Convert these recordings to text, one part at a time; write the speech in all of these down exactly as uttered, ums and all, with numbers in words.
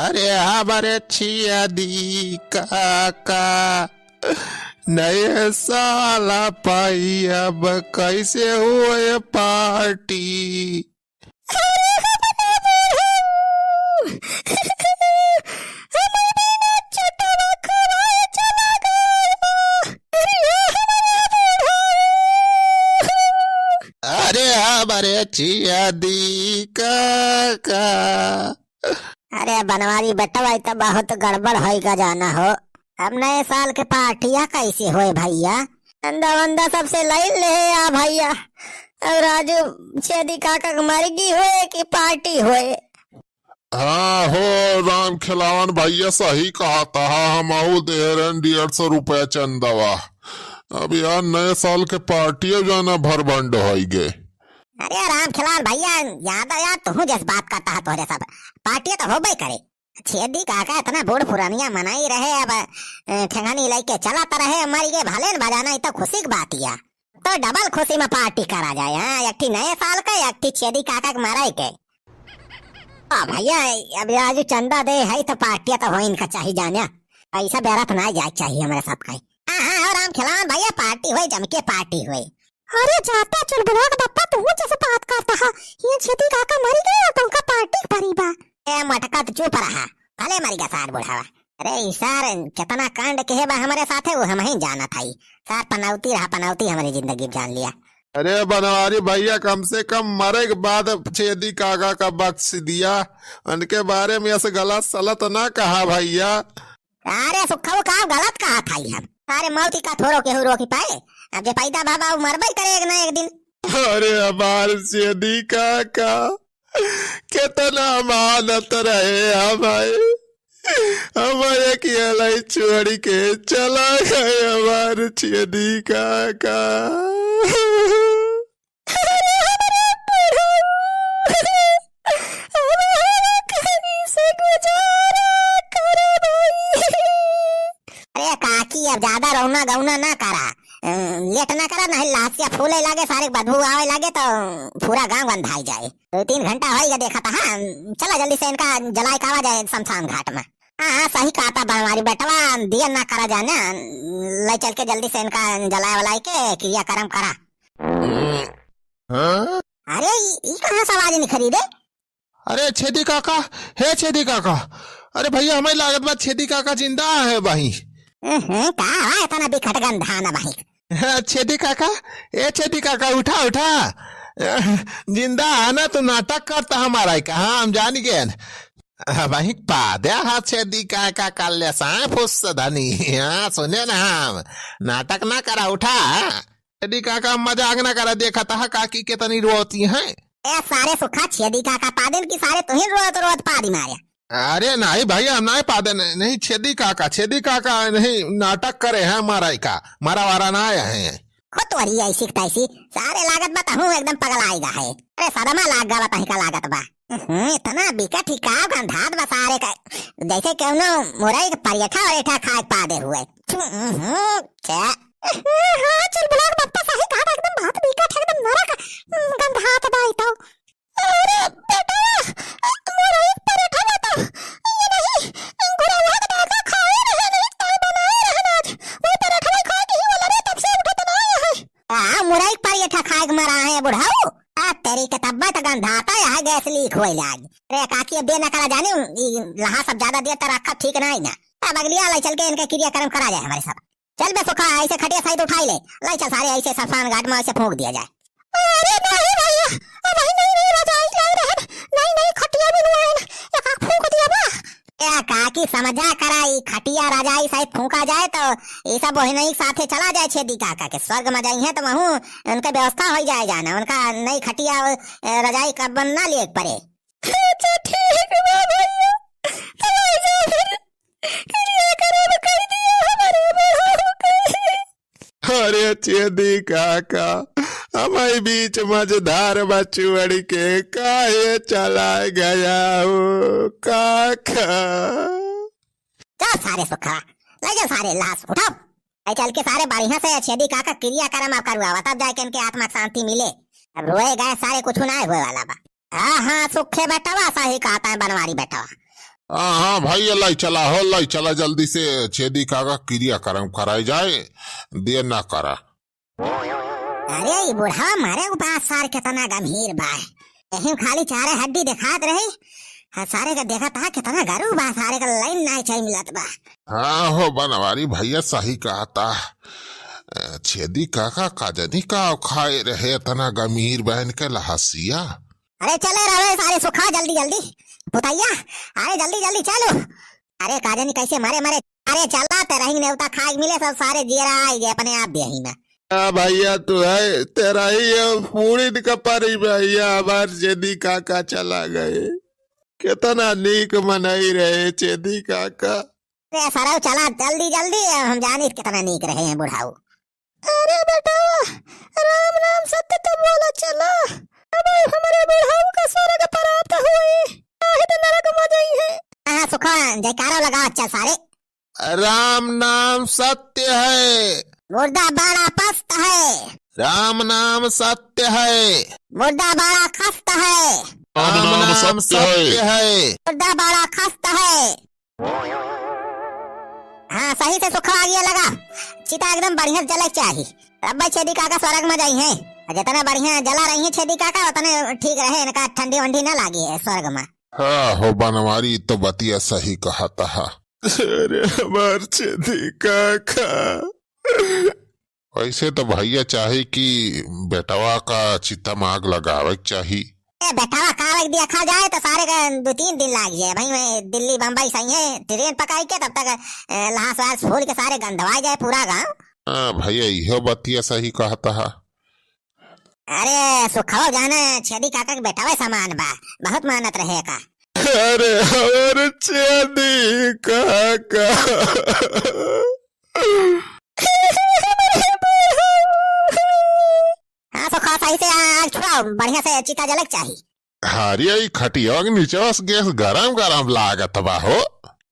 अरे हमरे छेदी काका, नए साल पाई अब कैसे होए पार्टी? अरे हमरे छेदी काका। अरे बनवारी बेटवा, ई त बहुत गड़बड़ होई गजाना हो। अब नए साल के पार्टिया कैसे होए भइया? चंदा वंदा सबसे लई ले आ भइया। अब राजू छेदी काका के मरगी होए कि पार्टी होए? हाँ हो राम खिलावन भइया, सही कहत हा, हमहू देहे रहेन डेढ़ सौ रुपया चंदवा। अब यार नए साल के पार्टियो जाना भरभंड होई गे। अरे राम खिलावन भइया, याद आया तुहू जस बात करत हा तोहरे सब। पार्टिया तो होबे करे। छेदी काका इतना बूढ़ पुरानिया मनई रहे, अब, अ, ठेंगनी लइके चलत रहे, मरि गे भले न बजाना, ई तो खुशी के बात या। तो डबल खुशी में पार्टी करा जाए, हाँ, एक ठी नए साल के, एक ठी छेदी काका के मरई के। आ भइया, अब आज चंदा दे है तो पार्टिया तो होइन का चाही जाना, पैसा बेरत ना जाए चाही हमरे सब का। हाँ, हाँ, हो राम खिलावन भइया, पार्टी होई, जम के पार्टी होई। अरे जाता चुलबुलवा के बप्पा, तू जस बात करत हा, ये छेदी काका मरि गए और तुमका पार्टी परी बा। ए मटका, तू चुप रहा, भले मरि गा सार बुढ़ावा। अरे ई सार केतना कांड केहे बा हमरे साथे, वो हमही जानत हई। सार पनौती रहा, पनौती हमरी जिंदगी में जान लिया। अरे बनवारी भइया, कम से कम मरे के बाद छेदी काका का बख्श दिया, उनके बारे में ऐसे गलत सलत ना कहा भइया। अरे सुखऊ, का गलत कहत हई हम? अरे मौत का थोरो केहू रोकी पाए, अब जे पैदा भवा उ मरबे करे एक ना एक दिन। अरे हमार छेदी काका, केतना अमानत रहे हमारे, हमारे अकेला ही छोड़ी के चला गए हमार छेदी काका। अरे हमरे बुढ़ऊ, अब हम कैसे गुजारा करे भाई? अरे काकी, अब ज्यादा रोना गौना ना करा, अ, लेट ना करा, नहीं लासिया फूले लागे, सारे बदबू आवे लागे तो पूरा गांव गंधाई जाए। दो तीन घंटा होई गया देखा था, हाँ, चला जल्दी से इनका जलाए कावा जाए शमशान घाट में। हाँ, हाँ, सही कहत हा बनवारी बेटवा, दिया ना करा जाना, ले चल के जल्दी से इनका जलाए वलाए के क्रियाकर्म करा। हाँ? अरे, ई, ई कहाँ से आवाज निकरी रे? अरे छेदी काका, हे छेदी काका, अरे भइया, हमें लागत बा छेदी काका जिंदा है भाई। हम्म, का हुआ इतना बिकट गंधान भाई? छेदी काका, ए छेदी काका, उठा, उठा। जिंदा है ना, तू नाटक करत हा हमारा ही का? हाँ, हम जान गए। वहीं पाद्या हा छेदी काका, काल्या साय फुस धनी। हाँ, सुने ना हम। नाटक ना करा, उठा। छेदी काका, मजाक ना करा, देखत हा काकी केतनी रोती हैं। ए सारे सुखा, छेदी काका पादेन की सारे तुहिन रोत रोत पादी मारे। अरे नहीं भाई, हम नहीं पादे, नहीं, नहीं, छेदी काका, छेदी काका नहीं, नाटक करे हैं हमारा ही का, मारा वारा ना आया है। खुद वरी ऐसी की तैसी, सारे लागत बा तहूँ एकदम पगलाइ गा है। अरे सदमा लाग गा बा तही का लागत बा। हम्म, इतना बिकट ही का गंधात बा सारे का, जैसे केहू मुरई के परेठा वरेठा खाए के पादे हुए। हम्म, क्या? हाँ, चुलबुला के बप्पा सही कहा, एकदम बहुत बिकट है, एकदम नरक, हम्म, गंधात बा ई तो। अरे बेटवा, मोर एक परेठवा तो ये नहीं, गुरवा के दादा खाए रहे नहीं, तो बनाए रहन आज। वो परेठवा खाए के ही वाला रे, तब से उठत ना है। आ, मुरई के परेठा खाए के मरा है बुढ़ऊ। आ, तेरी के तब्बा त गंधाता है, गैस लीक होए लाग। अरे काकी, अब देर ना करा जाने, ई लहा सब ज्यादा देर तक रखा ठीक ना है ना। अब अगली आला चल के इनके क्रियाकर्म करा जाए हमारे सब। चल बे सुखा, ऐसे खटिया सहित उठाई ले, ले चल सारे ऐसे शमशान घाट में ऐसे फूंक दिया जाए। अरे नहीं भैया, अब नहीं, नहीं, नहीं, रजाई लाई रहन, नहीं, नहीं, खटिया भी नुआन, एक आँख फूंक दिया बा। ए काकी, समझा करा, ई खटिया रजाई सहित फूंका जाए तो ई सब वही नहीं साथे चला जाए छेदी काका के, स्वर्ग में जाई हैं तो वहूँ उनके व्यवस्था हो जाए जाना, उनका नई खटिया, ए, रजाई कब ना लिए पड़े। अच्छा ठीक बा भैया, तो ऐसे फिर क्रियाकर्म कर दिया हमारे बहू के। अरे छेदी काका, हमारे बीच मझधार बचुअड़ के काहे चला गया हो काका? जाओ सारे सुखा, ले जाओ सारे लाश, उठाओ। ले चल के सारे बढ़िया से छेदी काका क्रियाकर्म अब करवावा, तब जाके इनके आत्मा के शांति मिले। अब रोए गए सारे, कुछ ना हुए वाला बा। हाँ, हाँ, सुखे बेटवा, सही कहत है बनवारी बेटवा। हाँ, हाँ, भइया, लाई चला हो, लाई चला जल्दी से, छेदी काका किरिया करम कराए जाए, देर ना करा। अरे, ई बुढ़वा मरे उ बा सार, केतना गंभीर बा। यही खाली चारे हड्डी देखात रही। हाँ, सारे का देखत हा, केतना गरू बा, सारे का लाइन नाई चाही मिलत बा। हाँ हो बनवारी भइया, सही कहत हा। अ, छेदी काका का जनी का खाए रहे एतना गंभीर बहन के लहसिया। अरे चले रहे सारे सुखा, जल्दी जल्दी। पुतैया, अरे जल्दी जल्दी चलो। अरे का जनी कैसे मरे मरे। अरे चला, तेरा ही नेवता खाए के मिले, सब सारे जियरा आई गए अपने आप भी यही में। आ भइया, तू है, तेरा ही ये पूरी का परी भइया, हमार छेदी काका चला गए। केतना नीक मनई रहे छेदी काका। अरे सरऊ चला जल्दी जल्दी, हम जानी केतना नीक रहे हैं बुढ़ाऊ। अरे बेटा, राम नाम सत्य तो बोला चला। अब हमरे बुढ़ाऊ का स्वर्ग प्राप्त होई, काहे तो नरक में जाई है। हाँ सुखा, जयकारा लगा अच्छा सारे। राम नाम सत्य है। मुर्दा बड़ा पस्त है। राम नाम सत्य है। मुर्दा बड़ा खस्त है। राम नाम सत्य है। मुर्दा बड़ा खस्त है। हाँ, सही से सुखवा आगिया लगा। चिता एकदम बढ़िया जले चाही। तब भाई छेदी काका स्वर्ग में जाई हैं। जितना बढ़िया जला रही हैं छेदी काका, उतने ठीक रहे, इनका ठंडी वंडी ना लागी है स्वर्ग में। हाँ हो बनवारी, तो बतिया सही कहत हा। अरे हमार छेदी काका। वैसे तो भइया चाही कि बेटवा का चिता में आग लगावे के चाही। ए, बेटवा का आग दिया खा जाए तो सारे का दो तीन दिन लाग जाए भाई। मैं दिल्ली बम्बई सही है, ट्रेन पकाई के तब तक, ए, लहास वहास फूल के सारे गंधवा जाए पूरा गाँव। हाँ भइया, इहो बतिया सही कहत हा। अरे सुखवा जाने छेदी काका के बेटवा समान बा, बहुत मेहनत रहे का। अरे हमार छेदी काका। हाँ, तो खा सही से आग छुड़ाओ, बढ़िया से चिता जलक चाही। अरे, ई खटिया के नीचे बस गैस गरम गरम लागत बा हो।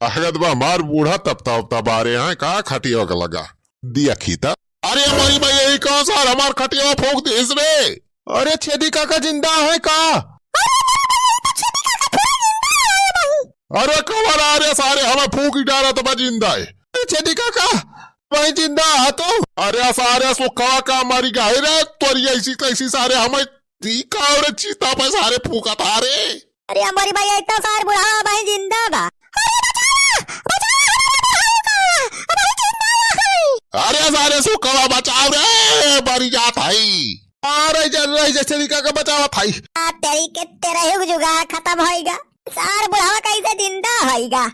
लागत बा हमार बूढ़ा तपता उपता बारे हैं का खटिया के लगा। दिया खीता। अरे, हमारी माई, यही कौन सा हमार खटिया फूंक दिस रे? अरे, छेदी काका जिंदा है का? अरे कवर आ रे सारे, हमें फूंक ही डाला तो बा जिंदा है। अरे छेदी काका, भाई जिंदा है तो? अरे सारे सुखवा का मरी गए रे, तोरी ऐसी तैसी सारे हमें ती का रे चीता पे सारे फूंका था रे। अरे हमारी भाई इतना सार बुढ़ावा भाई जिंदा बा। अरे बचावा, बचावा हमारे बुढ़ावा का, भाई जिंदा है। अरे सारे सुखवा बचाओ रे, मरी जात है। अरे जल रही जैसे भी काका बचावा था। आ तेरी के तेरा ही जुगाड़ खत्म होएगा। सार बुढ़ावा कैसे जिंदा होइगा?